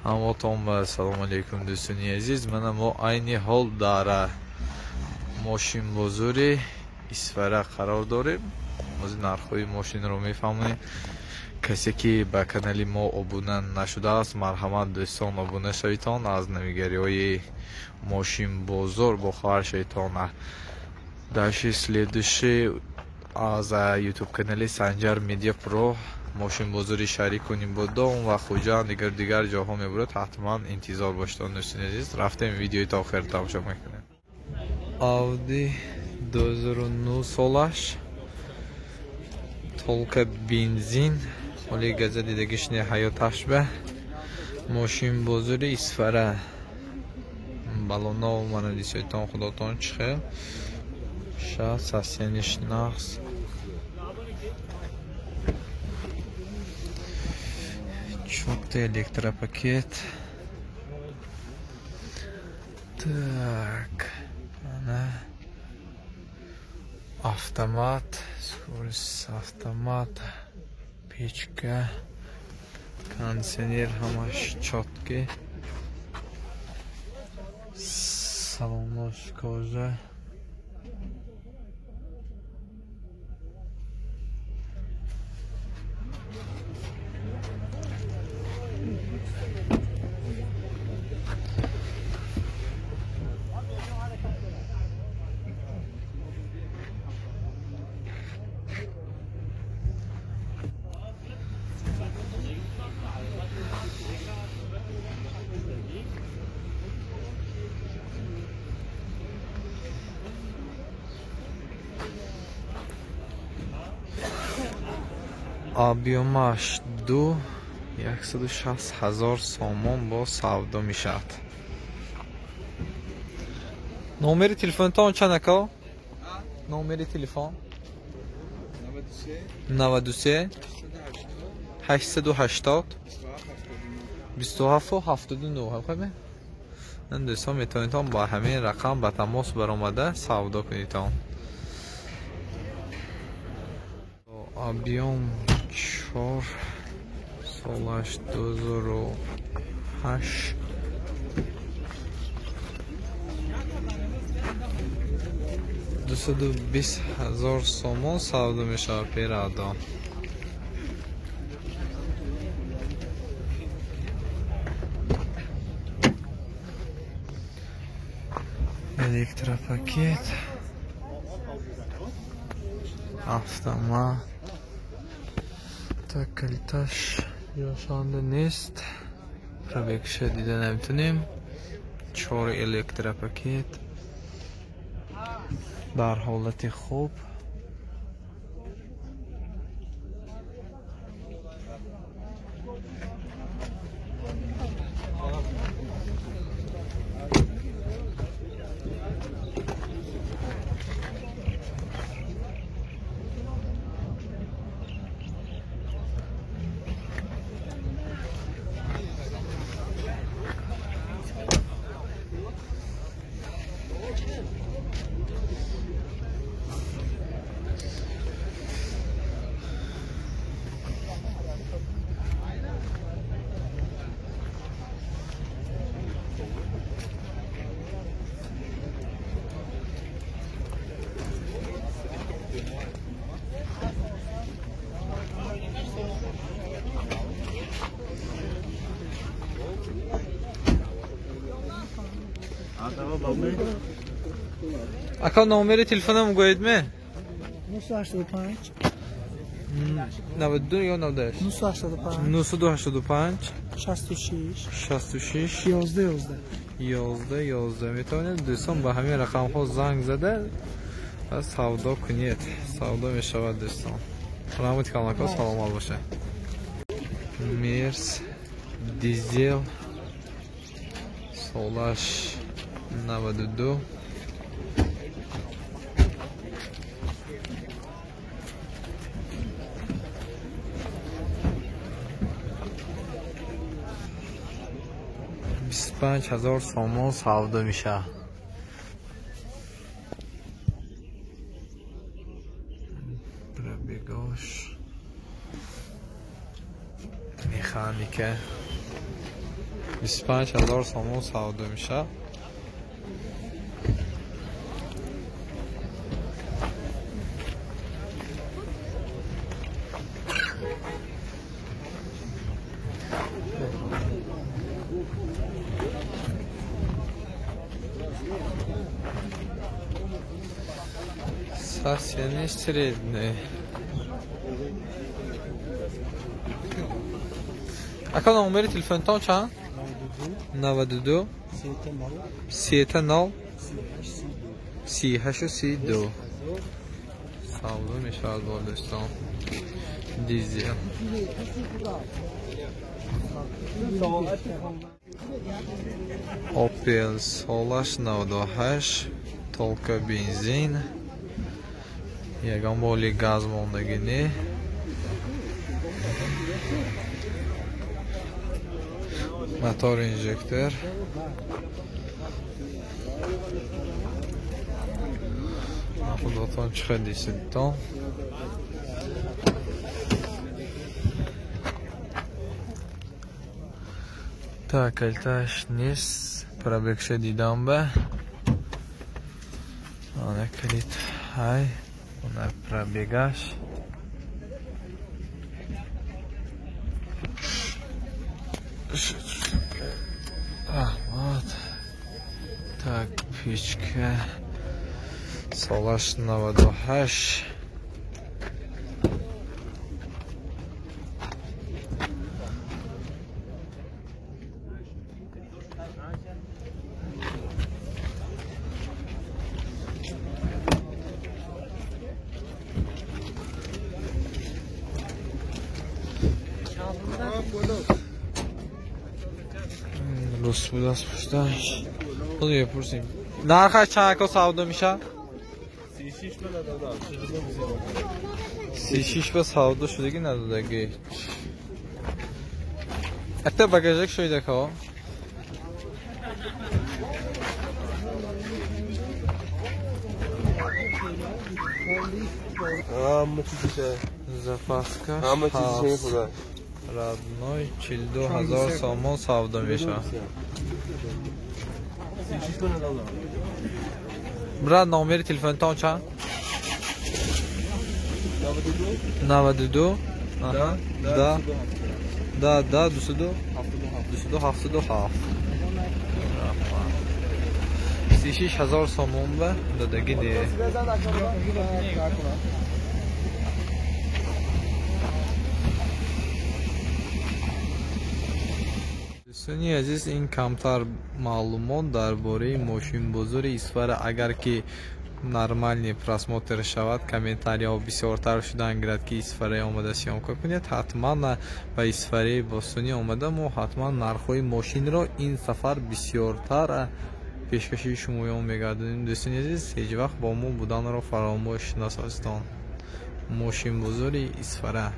Ҳамватон салом алейкум дӯстони азиз. Мана мо айни ҳол дар мошинбозори Исфара қарор дорем. Ҳозир нархҳои мошинро мефаҳмонем. Касе ки ба канали мо обуна нашудааст, марҳамат дӯстон обуна шавитон, аз навигариҳои мошинбозор бохабар шавитон. Дальше следующий аз YouTube канали Санҷар Медиа Про мошинбозори шаҳри Кунибодом ва Хуҷанд дигар ҷоҳо мебурад. Ҳатман интизор бошед дӯстони азиз. Рафтем видеои то охир тамошо мекунем. Audi 2009 солаш, толка бензин, ҳоли газа дидагишни ҳаёташ ба мошинбозори Исфара. Балоно мана дисойтон худотон чӣ хел ша сасяниш нақс. Чёртый электропакет. Так, она автомат, скорость автомат, печка, кондиционер, ҳамаш чёткий. Салонош кожа. Объёмаш 2 160 ҳазор сомон бо савдо мешавад. Номери телефонтон чанд ака? Номери телефон 93 880 27 79. Дӯстон метавонедтон ба ҳамин рақам ба тамос баромада савдо кунедтон. Объём 4, солаш 2008, 220 ҳазор сомон савдо мешавад перадо. Электропакет, автомат. Так, калиташ ёшонда нест. Пробегша дида наметонем. 4 электропакет дар ҳолати хуб. Ака, номери телефонам гӯед ме? 985 92 ё 98? 985 985 66 66 11 11 11 11. Метавонед дӯстон ба ҳамин рақамҳо занг зада ва савдо кунед. Савдо мешавад дӯстон. Раҳмати калонако, саломат бошед. Мерс дизел, солаш 92, 25 ҳазор сомон савдо мешавад. Пробегош механика. 25 000 сомон савдо мешавад. Соседний средний. Ака, номери телефонтон чанд? 92 39 38 32. Савдо мешавад бо дӯстон. Дизел. Opel солаш 98, только бензин. Ягон боли газ мондагӣ не. Мотор инжектор. Худотон чӣ хел дисидтон. Так, калиташ нест. Пробегша дидам ба. Ана калит ҳай. Она пробегаш. Раҳмат. Так, печка. Солаш 98. Рус будааст пушташ. Мепурсем. Нархаш чанд ака савдо мешавад? 36 ба савдо шудагӣ надодагӣ. Акта багажак шоида ка? Ҳама чизиша. Запаска. Ҳама чизиша худо. Родной 42 000 сомон савдо мешавад. Брат, номери телефонтон чанд? 92 Аҳа, да да да 22 22 77. 36 000 сомон ба додагӣ не. Дӯстони азиз, ин камтар маълумот дар бораи мошинбозори Исфара. Агар ки нормальный просмотр шавад, комментарияҳо бисёртар шудан гирад, ки Исфараи омада съёмка кунед, ҳатман ба Исфараи бостонӣ омада мо ҳатман нархҳои мошинро ин сафар бисёртар пешкаши шумоён мегардонем. Дӯстони азиз, ҳеҷ вақт бо мо буданро фаромӯш насозедон. Мошинбозори Исфара.